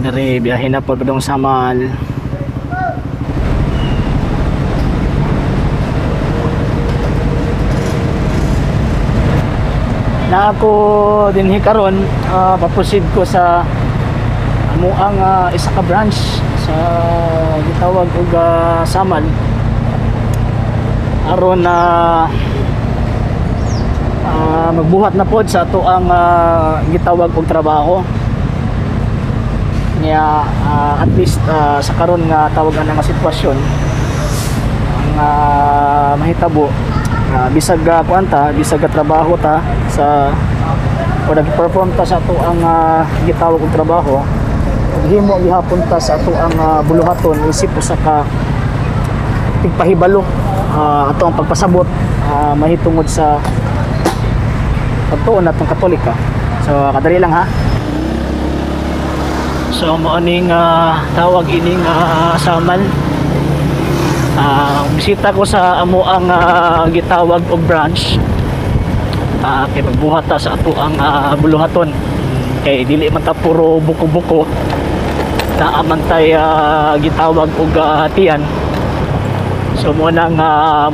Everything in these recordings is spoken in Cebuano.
Diri biyahe na po padung Samal. Na ako dinhi karon, paproceed ko sa amuang isa ka branch sa gitawag og Samal aron na magbuhat na pod sa ato ang gitawag og trabaho niya, at least sa karon nga tawag ana nga sitwasyon ang mahitabo, bisag kuan ta, bisag trabaho ta sa o nag-perform ta sa ato ang gitawag og trabaho, maghimo gihapon ta sa ato ang buluhaton isip usa ka tigpahibalo, ato ang pagpasabot mahitungod sa pagtuon natong Katolika. So kadali lang ha. So mao ning tawag ining Samal. Bisita ko sa amo ang gitawag og branch, kay magbuhat ta sa ato ang buluhaton, kay dili man ta puro buko-buko, naa man tay gitawag og tiyan. So mo nang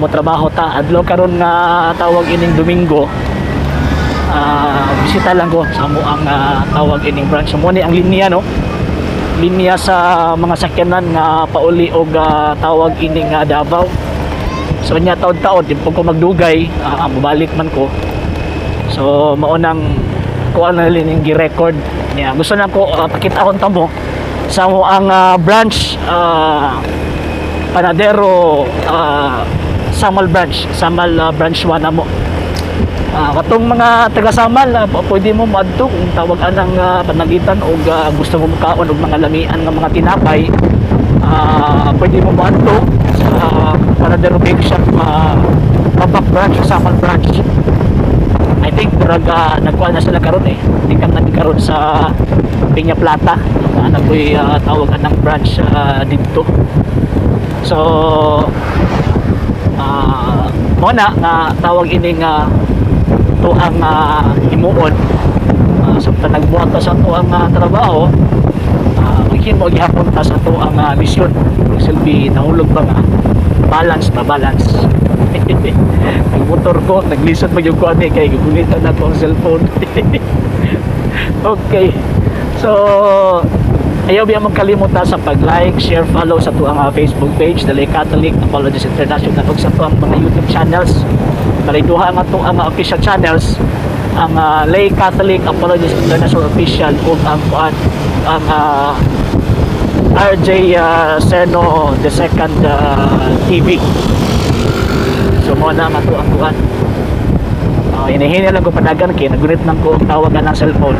motrabaho ta adlaw karon nga tawag ining Domingo. Bisita lang ko sa amo ang tawag ining branch. So mo ni ang linya, no, linya sa mga sakyanan nga pauli og tawag ining Davao. So nya taod-taod di po ko magdugay, mobalik man ko. So mao nang kuan na ning gi-record niya. Gusto na ko pakitaon ta mo sa mo ang branch, Panadero Samal branch, Samal branch 1 na mo. Katong mga taga Samal, pwede mo moadto kung tawag anang panagitan og gusto mo mukaon og mga lamian nga mga tinapay, pwede mo moadto sa Panadero Bake Shop, Babak branch, Samal branch. I think murag nagkuan na sila karon eh. Tingkang na karon sa Peña Plata. Ana ko'y tawag anang branch didto. So mo na nga tawag ini nga tuang himuon, samtang nagbuhat ta sa tuang trabaho, maghimo gihapon ta sa tuang misyon. Silbi nahulog ba nga balance ba, balance. Nagmotor ko, naglisod magyud ko ani kay gunitan na ang cellphone. Okay. So ayaw biya magkalimot ta sa pag-like, share, follow sa tuang Facebook page, The Lay Catholic Apologist International, ug sa tuang mga YouTube channels. Bali duha ang atong ang official channels, ang Lay Catholic Apologist International Official ug ang kuan ang RJ Seno the Second TV. So mo na ang ato ang kuan. Hinihina lang ko padagan kay nagunit man ko ang tawagan ng cellphone.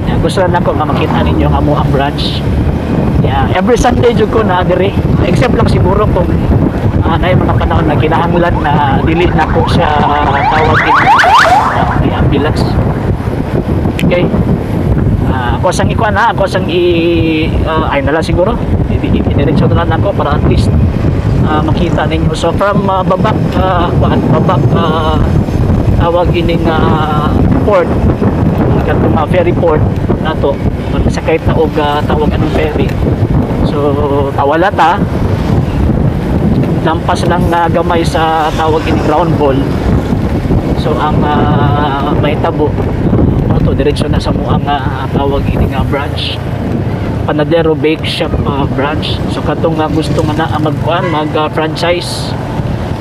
Yeah, gusto lang nako nga makita ninyo ang amo ang branch. Yeah, every Sunday jud ko na diri. Except lang siguro kung naay mga panahon na kinahanglan na dili na ko siya tawag ini ambulance. Okay. Ako sang ikuan ha, ako sang i ay na lang siguro. Idiretso na lang ako para at least makita ninyo. So from Babak kuan, Babak tawag ining port, katong ferry port nato, magsakay ta og tawag anong ferry. So tawala ta, lampas lang na gamay sa tawag ining round ball. So ang mahitabo to diretso na sa muang tawag ining branch, Panadero Bake Shop branch. So katong gusto nga na magkuan mag franchise,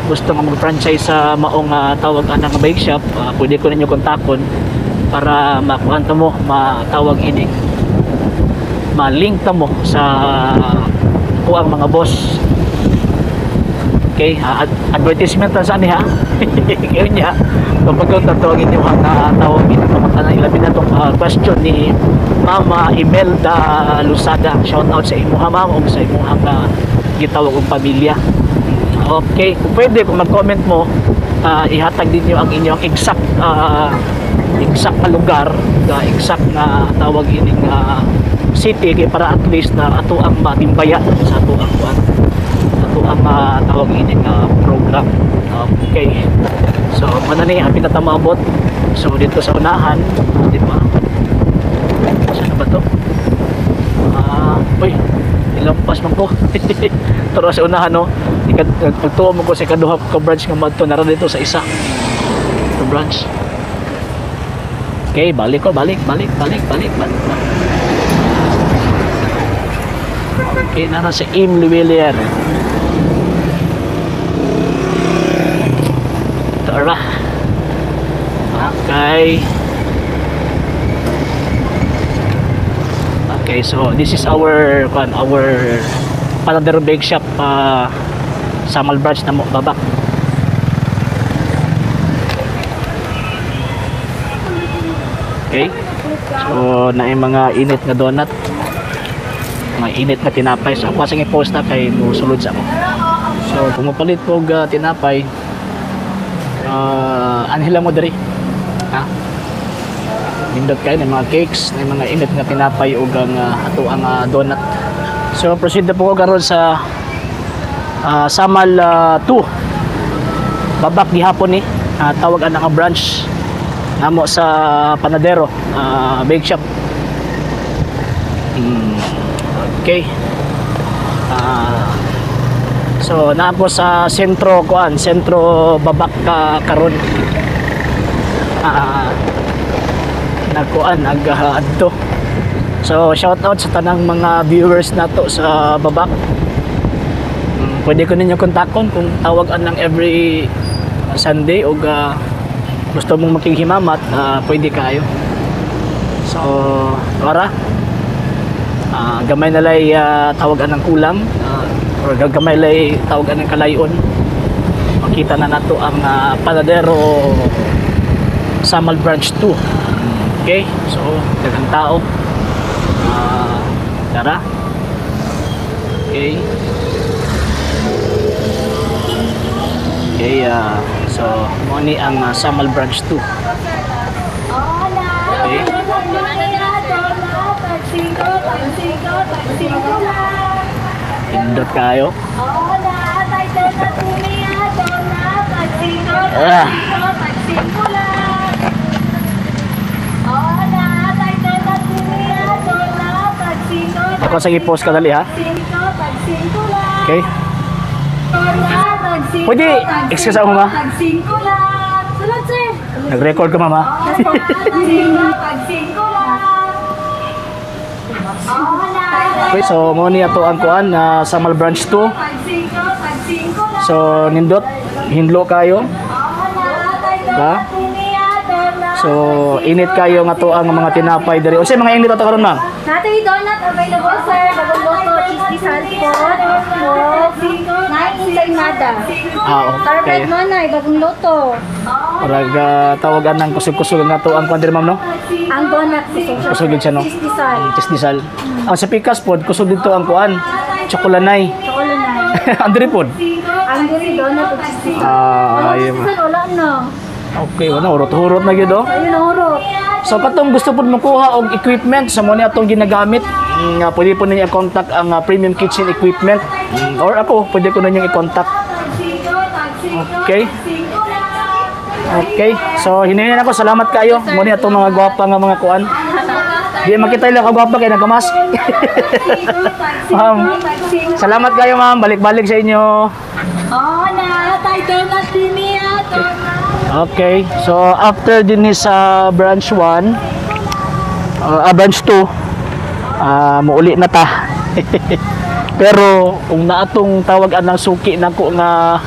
gusto nga mag-franchise sa maong tawag anang bake shop, pwede ko ninyo kontakon para makuan ta mo, matawag ining ma-link ta mo sa kuang mga boss. Okay, advertisement lang sa ani ha. Kayo niya kapag kung tatawagin niyo ang tawag ini pamatanan, ilabi na tong question ni Mama Imelda Lusada. Shout out sa imuha ma'am ug sa imuhang gitawag og pamilya. Okay, kung pwede, kung mag-comment mo, ihatag ninyo ang inyong exact exact na lugar, exact na tawag ining city kay para at least na ato ang matimbaya sa ato ang kuan, ato ang tawag ining program. Okay. So mao ni hapit na ta maabot. So dito sa unahan, di ba? Saan na ba to? Uy, ilampas man ko. Pero sa unahan, no, pagtuo mo ko sa ikaduha ka branch nga madto, nara dito sa isa ka branch. Okay, balik ko, balik, balik, balik, balik, balik, balik. Okay, nara sa M. Lhuillier. Tara. Okay. Okay, so this is our kuan, our Panadero Bake Shop, Samal branch na mo, Babak. Okay. So na yung mga init nga donut, mga init na tinapay. So ako kasi i-post na kay musulod sa ako. So kung mapalit po og tinapay, anhila mo diri. Ha? Nindot kayo ng mga cakes, ng mga init nga tinapay ug ang ato ang donut. So proceed na po ko karon sa Samal 2. Babak gihapon ni tawag ana nga branch namo sa Panadero Bake Shop. Okay. So naa ko sa sentro kuan, sentro Babak ka karon. Nagkuan nag-adto. So shout out sa tanang mga viewers nato sa Babak. Pwede ko ninyo kontakon kung tawag anang every Sunday og gusto mong makighimamat, pwede kayo. So ora, gamay na lay tawag anang kulang, or gamay lay tawag anang kalayon. Makita na nato ang Panadero Samal Branch 2. Okay, so daghang tao. Tara. Okay. Okay, so mo ni ang Samal Branch 2. Okay. Indot kayo. Ah. Ako sa i-post ka dali ha. Okay. Pwede, excuse ako ma. Nag-record ka, mama. Okay, so mo ni ato ang kuan na Samal Branch 2. So nindot, hinlo kayo. Ha? So init kayo nga to ang mga tinapay diri. Unsay mga init ato karon, ma'am? Natay donut available, sir. Bagong luto, cheese salpot, nine ensaymada. Ah, okay. Carpet mo na, bagong luto. Murag tawagan ng kusog-kusog nga to ang kuan diri, ma'am, no? Ang donut kusog siya. Kusog siya, no? Cheese desal. Cheese desal. Ang sa pikas pod kusog dito ang kuan. Chocolanay. Chocolanay. Ang diri pod. Ang diri donut ug cheese desal. Ah, Ang ayun. cheese desal wala na. Okay, wala hurot-hurot na gyud oh. Ayun ang hurot. So katong gusto pod makuha og equipment sa mo ni atong ginagamit, nga pwede po ninyo i-contact ang Premium Kitchen Equipment, or ako pwede ko ninyo i-contact. Okay. Okay. So hinahin ako, salamat kayo. Mo ni atong mga gwapa nga mga kuan. Di makita ila ka gwapa kay nagkamas. Ma'am, salamat kayo, ma'am. Balik-balik sa inyo. Okay, so after din ni sa branch 1, branch 2, muuli na ta. Pero kung naatong tawag anang suki nako nga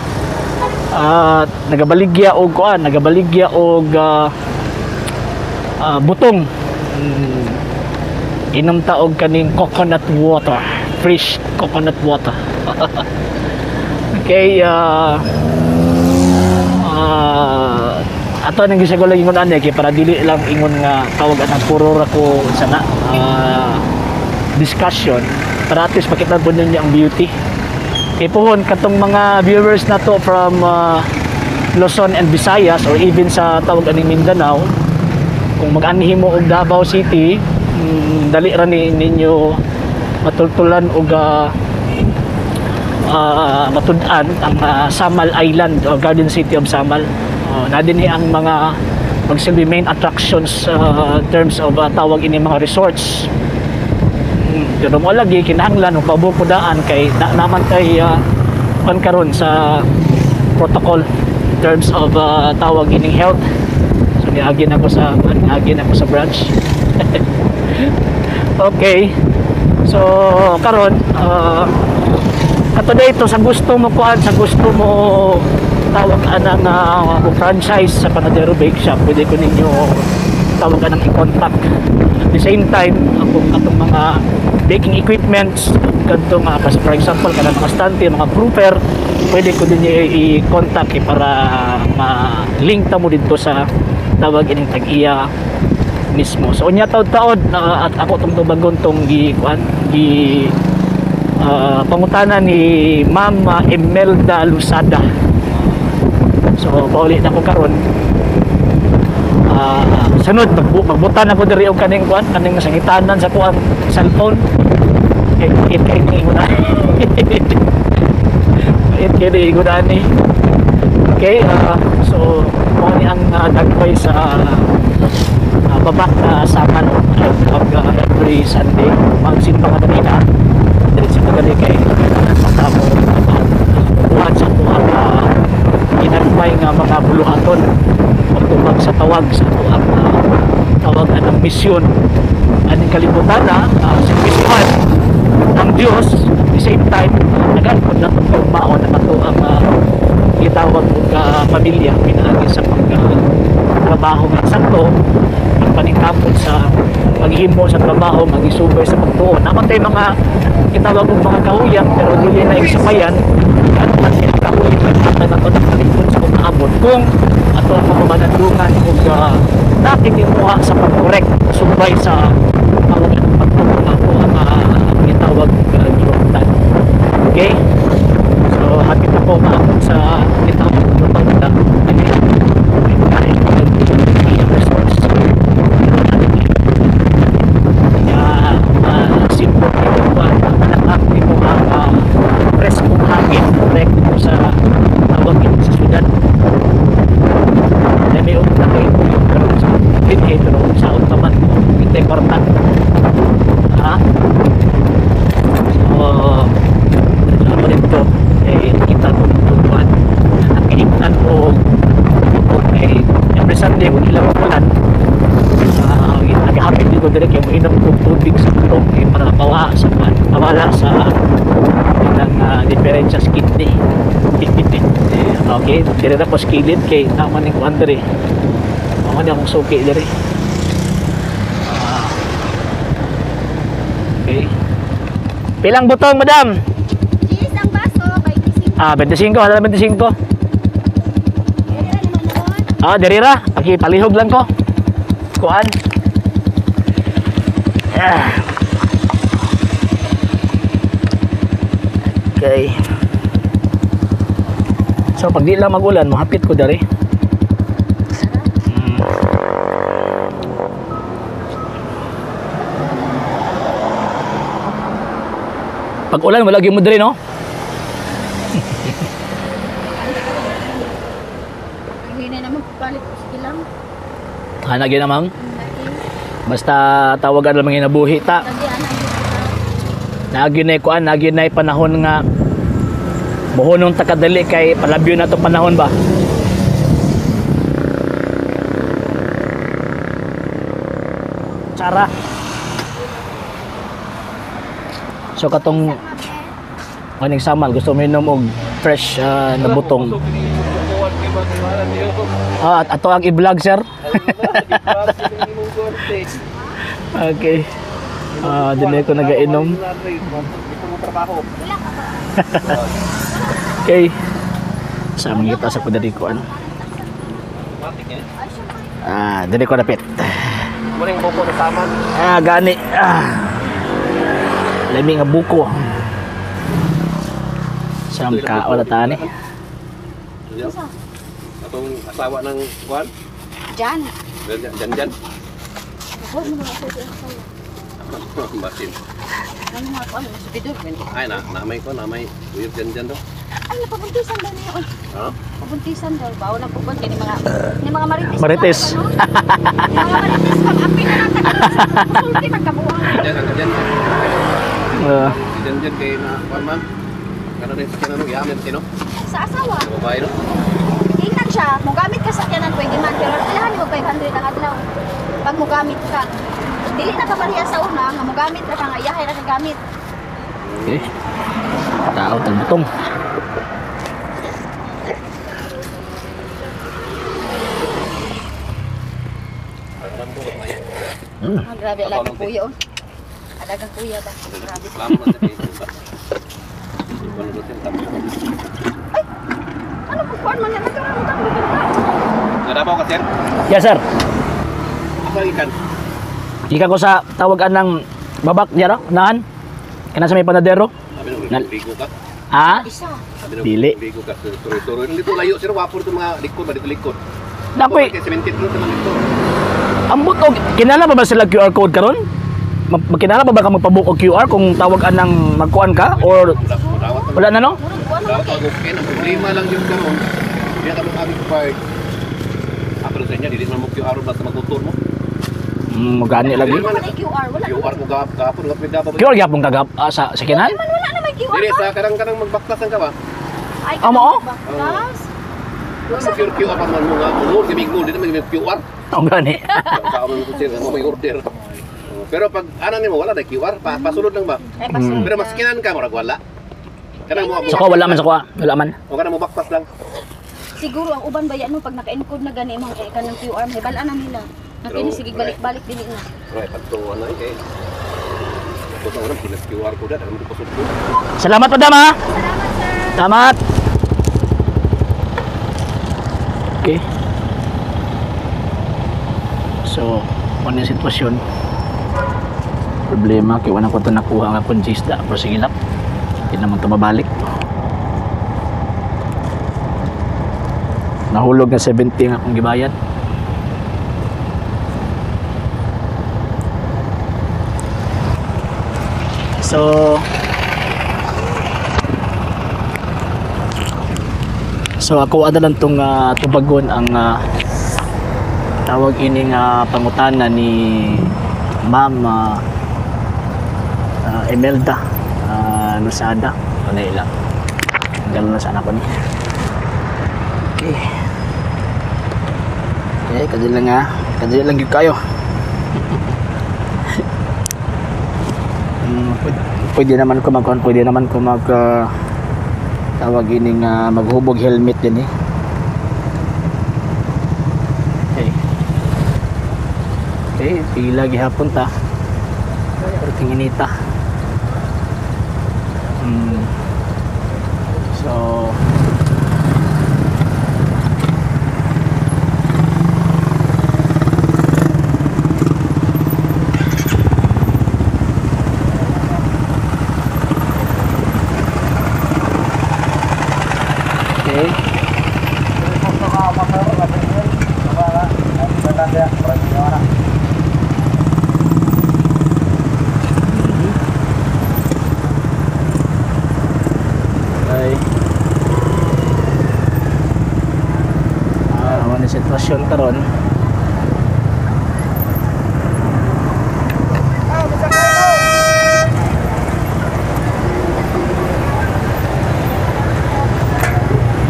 nagabaligya og kuan, nagabaligya og butong, inom ta og kaning coconut water, fresh coconut water. Okay, ato nang gisagol lang ingon ani kay para dili lang ingon nga tawag anang puro ra ko sana discussion, para at least makita po ninyo ang beauty. Kay puhon katong mga viewers nato from Luzon and Visayas or even sa tawag aning Mindanao, kung mag-anhi mo og Davao City, dali ra ni ninyo matultulan og matud-an ang Samal Island o Garden City of Samal. Na dinhi ang mga magsilbi main attractions in terms of tawag ini mga resorts. Pero mo lagi kinahanglan og pabuko daan kay na naman kay kan karon sa protocol in terms of tawag ining health. So niagi na ako sa branch. Okay. So karon kato dito sa gusto mo kuan, sa gusto mo tawag anang franchise sa Panadero Bake Shop, pwede ko ninyo tawag anang i-contact. At the same time, akong atong mga baking equipments kadto nga kasi for example kanang mga stante, mga proofer, pwede ko din i-contact eh, para ma-link ta mo dito sa tawag ining tag-iya mismo. So unya taod-taod at ako tong tubagon tong gi kuan gi pangutana ni Ma'am Imelda Lusada. So pauli na ko karon. Sunod magbutan ako diri og kaning kuan, kaning sangitanan sa kuan cellphone. Kay it kay ni ingon. It kay ni ingon ani. Okay, so mao ni ang dagway sa baba na saman pag every Sunday magsimba ka kanina diretso ka gani kay patamo buhat sa tuang ginagmay nga mga buluhaton pagtubag sa tawag sa tuang tawag anang misyon aning kalibutan na servisyohan ang Dios. At the same time tagan pud nato kaugmaon ang ato ang gitawag og pamilya pinaagi sa pag trabaho nga sakto, pagpaningkamot sa paghimo sa trabaho, magisubay sa pagtuon. Naman tayo mga gitawag og mga kahuyang pero dili na igsupayan at man sila kahuyang at ato nakalikod sa umaabot kung ato ang mga manandungan ug nakikimuha sa pag-correct subay sa tawag ng pagtuon ato ang gitawag og giwatan. Okay? So happy na po maabot sa gitawag og giwatan. Resource. Kaya simple ito ba malakak mo ang preskong hangin direct mo sa tawag ito sa syudad. Ay may umta kayo pero sa dinhe pero sa utaman hindi kwarta. Ha? So ako dito eh kita ko tutuan ang kinigtan ko okay every Sunday kung ilang ulan naghapit dito direct yung inom ko tubig sa butong eh, para mawala sa mawala sa ilang diferensya sa kidney. Okay, dire na po sa kilid kay naman ni kuan diri. Mao ni akong suki diri. Okay. Pilang butong, madam? Cheese ang baso, 25. Ah, 25, hala 25. Ah, diri ra. Pakipalihog lang ko. Kuan. Ah. Okay. So pag di lang magulan, mohapit ko diri. Pag ulan wala gyud mo diri, no? Ang hina naman palit ko sige lang. Hana gyud na, ma'am. Basta tawagan lang mga inabuhi ta. Naagi na kuan, naagi na panahon nga buhonong takadali kay palabyo na to panahon ba. Tsara. So katong kaning samal gusto mo inom og fresh na butong. Ah, at ato ang i-vlog, sir. Okay. Dili ko nagainom. Okay. Sa mangita sa kudarikuan. Ah, dili ko dapit. Muring buko na taman. Ah, gani. Ah. Lami nga buko. Sa ka wala tani. Atong asawa ng kuan? Jan. Jan jan. Basin. Ano nga ko, ano, masubidor. Ay na, namay ko, namay. Uyab jan jan do. Ay, napabuntisan daw niya. Ha? Pabuntisan daw. Bawo na pupunta ni mga marites. Marites. Ano? Mga marites pang apin na lang. Sulti magkabuang. Jan jan. Si Jan Jan kay na kuan man. Kana rin sa kanano yamin sino? Sa asawa. Sa babae no. Tingnan siya, mogamit ka sa sakyanan pwede man, pero kailangan mo 500 ang adlaw. Pag mogamit ka. Dili na ka pareha sa una, nga mogamit ra ka nga iyahay ra ka gamit. Okay. Tao talbutong. Ah, grabe alagang kuya oh. Alagang kuya ba? Grabe. Reklamo na sa kay. Kuan ro sir tapos. Ano po kuan man yan? Nagkaroon mo ka. Nadabaw ka sir? Yes, sir. Asa ang ikan? Ika ko sa tawagan ng babak niya ro, naan. Kana sa may panadero. Sabi nung ligo ka. Ha? Isa. Sabi nung Dili. ligo ka. Turoy-turoy. Dito layo sir, wapor itong mga likod ba dito likod. Nakoy, Kay cemented road naman dito. ambot og kinala ba ba sila QR code karon? Magkinala ba ba ka magpabook og QR kung tawagan ng magkuan ka or Wala dawat naman. wala na no? Murag kuan man Dawat kay. ang okay. Ang problema lang yun karon. Hindi ka mag card. Ako lang sa inyo, dili man mo QR basta magmotor mo. Magani lagi. Wala man ay QR, wala. QR ko gap gapon gapon gapon. QR gyapon kagap sa kinan? Man wala na may QR. Dili sa karang-karang magbaktasan ka ba? Ay, Ah, mao? Baklas. Wala mo QR QR pa man mo nga. Mo gamig mo dili man may QR. Ang gani. Sa man ko sir, mo may order. Oh, pero pag ana nimo wala na QR, pa, pasulod lang ba? Ay, pasunod Pero na. mas kinan ka murag wala. Kanang mo Sa ko wala man sa kuha, wala man. O kanang mo baktas lang. Siguro ang uban ba yan no pag naka-encode na gani imong eh, kanang QR, may balaan na nila. Nakini sige balik-balik dili na. Right, pagto ano eh. Ako sa unang pinag QR ko dad, alam ko pasudlo. Salamat madam ha. Salamat sir. Salamat. Okay. So, ano yung sitwasyon? Problema, kay wala ko ito nakuha ang akong gisda. Pero sige lang, hindi naman ito mabalik. Nahulog na 70 ang akong gibayad. So, So ako ana lang tong tubagon ang tawag ining pangutana ni Ma'am Imelda Losada. Ano ila? Ganun na sana ko ni. Okay. Okay, kadili lang ha. Kadili lang gyud kayo. Pwede naman ko mag pwede naman ko mag tawag ining maghubog helmet din eh. Okay. Okay, pila gihapon ta. Pero tinginita. So okay. Okay. Ah, ano sitwasyon karon?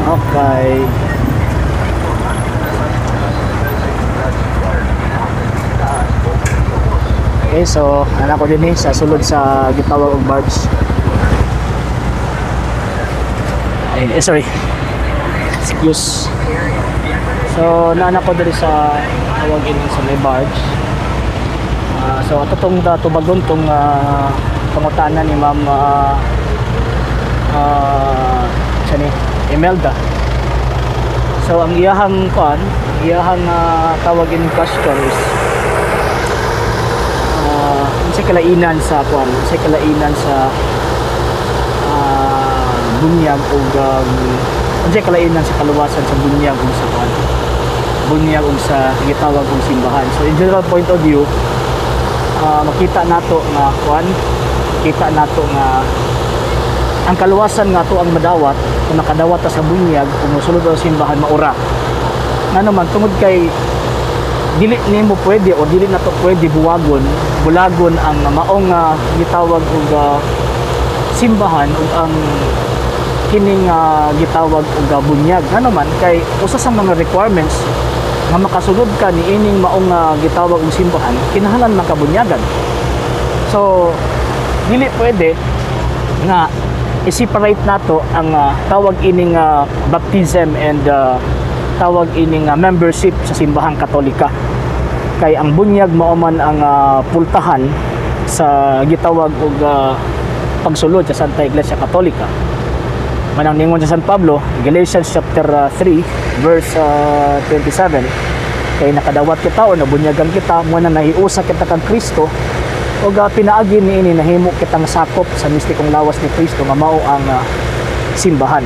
Okay. Okay, so anak ko din eh, sa sulod sa gitawag og barge. Eh, eh, sorry. Excuse. So, naanak ko diri sa tawag ini sa may barge. Ah, so ato tong tubagon tong pangutana ni Ma'am siya ni Imelda. So ang iyahang kuan, iyahang tawag in question is unsa kalainan sa kuan, unsa kalainan sa bunyag ug unsa kalainan sa kaluwasan sa bunyag ug sa kuan, bunyag ug sa gitawag og simbahan. So in general point of view, makita nato nga kuan, kita nato nga ang kaluwasan nga to ang madawat kung nakadawat ta sa bunyag kung mosulod ta sa simbahan maura. Ngano man tungod kay dili nimo pwede o dili nato pwede buwagon, bulagon ang maong gitawag og simbahan ug ang kining gitawag og bunyag. Ngano man kay usa sa mga requirements nga makasulod ka niining maong gitawag og simbahan, kinahanglan makabunyagan. So dili pwede nga i-separate nato ang tawag ining baptism and tawag ining membership sa Simbahang Katolika, kay ang bunyag mao man ang pultahan sa gitawag og pagsulod sa Santa Iglesia Katolika. Manang ningon sa San Pablo, Galatians chapter 3 verse 27, kay nakadawat kita o nabunyagan kita mo na nahiusa kita kang Kristo ug pinaagi niini nahimo kitang sakop sa mistikong lawas ni Kristo nga mao ang simbahan.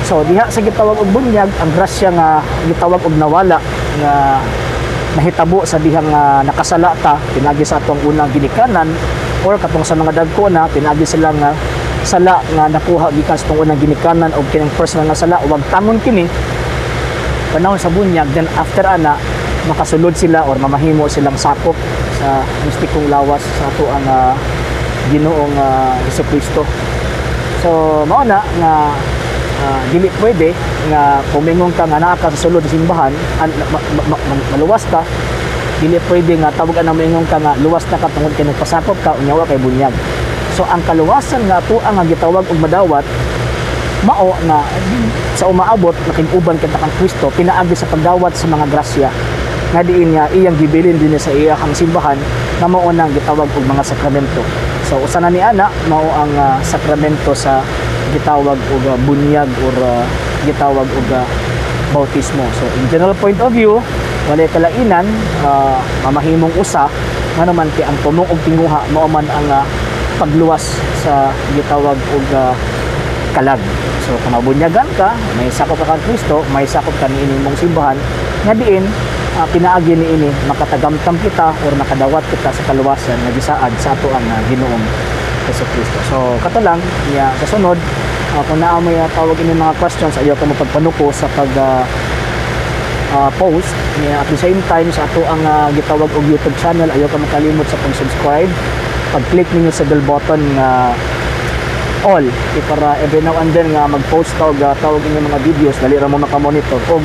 So diha sa gitawag og bunyag, ang grasya nga gitawag og nawala nga nahitabo sa dihang nakasala ta pinagi sa atong unang ginikanan, or katong sa mga dagko na pinagi sila nga sala nga nakuha gikan sa atong unang ginikanan og kining personal nga sala, wag tangon kini panahon sa bunyag. Then after ana, makasulod sila or mamahimo silang sakop sa mistikong lawas sa ato ang Ginoong Hesukristo. So mao na nga dili pwede nga kumingon ka nga naa ka sa sulod sa simbahan, maluwas ka. Dili pwede nga tawag ana moingon ka nga luwas na ka tungod kay nagpasakop ka unya wa kay bunyag. So ang kaluwasan nga ato ang gitawag og madawat mao nga sa umaabot nakig-uban kita kang Kristo pinaagi sa pagdawat sa mga grasya nga diin nga iyang gibilin dinhi sa iyang simbahan nga mao nang gitawag og mga sakramento. So usa na ni ana mao ang sakramento sa gitawag og bunyag or gitawag og bautismo. So in general point of view, walay kalainan, mamahimong usa, ngano man kay ang tumong og tinguha mao man ang pagluwas sa gitawag og kalag. So kung mabunyagan ka, may sakop ka kang Kristo, may sakop ka niini mong simbahan nga diin pinaagi niini makatagamtam kita or makadawat kita sa kaluwasan nga gisaad sa ato ang Ginoong Hesus Kristo. So kato lang niya. Sa sunod, kung naa may tawag ini mga questions, ayaw ka mo pagpanuko sa pag post niya. At the same time, sa ato ang gitawag og YouTube channel, ayaw ka makalimot sa pag-subscribe, pag-click ninyo sa bell button nga all para every now and then nga mag-post ka og tawag inyo mga videos, dali ra mo makamonitor. Og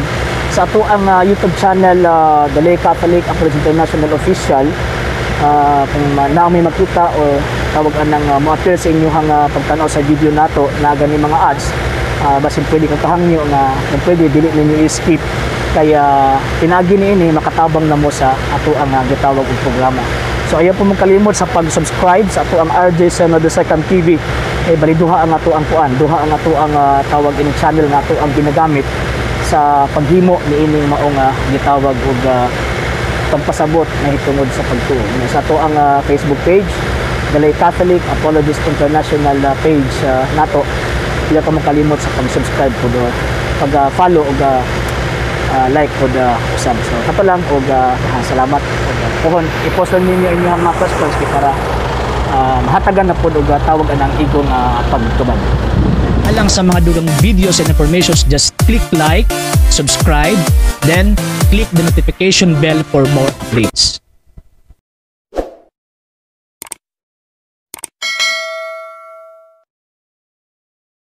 sa ato ang YouTube channel, The Lay Catholic Apologist International Official, kung naa may makita o tawag anang mo-appear sa inyong pagtanaw sa video nato na gani mga ads, basin pwede kung kahangyo nga kung pwede dili ninyo i-skip, kaya pinaagi niini makatabang na mo sa ato ang gitawag og programa. So ayaw po mong kalimot sa pag-subscribe sa ato ang RJ Seno the Second TV. Eh bali duha ang ato ang kuan, duha ang ato ang tawag ini channel nga ato ang ginagamit sa paghimo niining maong gitawag og pagpasabot na hitungod sa pagtuo. Sa ato ang Facebook page, The Lay Catholic Apologist International page nato. Ayaw ka makalimot sa pag-subscribe po do, pag-follow og like po the usab. So kato lang og salamat. Og pohon i-post lang ninyo inyong mga questions kay para mahatagan na pod og tawag anang igong pagtubag. Alang sa mga dugang videos and informations, just click like, subscribe, then click the notification bell for more updates.